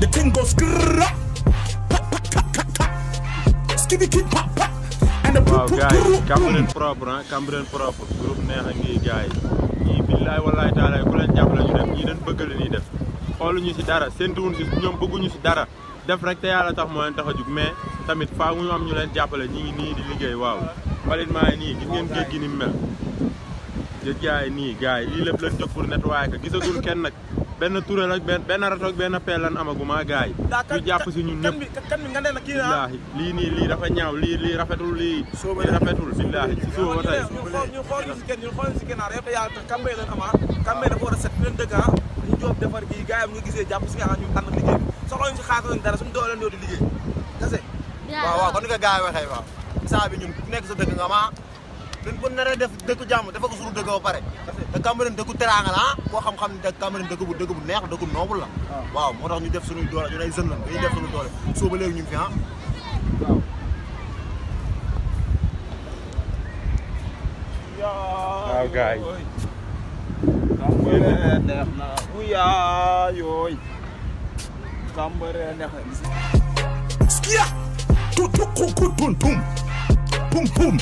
the thing goes grrrr, pa pa ka ka ka, skibidi kid pa pa, and the waaw gars yi Cambérène propre ah Cambérène propre groupe neex a ngi gars yi ñii billaay wallaay taalaay ku leen jàppale ñu def ñii dañ bëgg li ñuy def xooluñu si dara séntuwuñ si ñoom bëgguñu si dara def rek te yàlla tax moo leen tax a jug mais tamit faa ñu am ñu leen jàppale ñi ngi nii di liggéey waaw mbalit maa ngi nii gis ngeen géej gi ni mel géej gaa yi nii gars yi lii lépp lañ jóg pour nettoyer ko gisagul kenn nag benn turel ak benn rato ak benn peel lan amaguma gars yi ñu jàpp si ñun ñëpp billaahi lii nii lii dafa ñaaw lii rafetul lii rafetul billaahi si suba ba tey ñu xool ñu si kenn ñu xool ñu si kennaar yëpp yàlla tax Cambérène leen amaat Cambérène dafa war a set fi leen dëkk ñu jóob defar gi gars yi ñu gisee jàpp si nga xam ñu ànd liggéey bi soxla ñu si xaalis dara suñu doole ñoo di liggéey kese waaw kon ni ko gars yi waxee waaw saa bi ñun ku nekk sa dëkk nga ma dañ ko naree def dëkku jàmm dafa ko suñu dëkk ba pare te Cambérène dëkku teraanga la koo xam-xam ne Cambérène dëkk bu neex dëkku noble la waaw moo tax ñu def suñuy doole ñu ay jeunes la dañuy def suñu doole soo ba léegi ñu ngi fi waaw gars yi Cambérène neex na wuyaa yooy Cambérène neex na skia, tu tu ku ku tum tum, pum pum.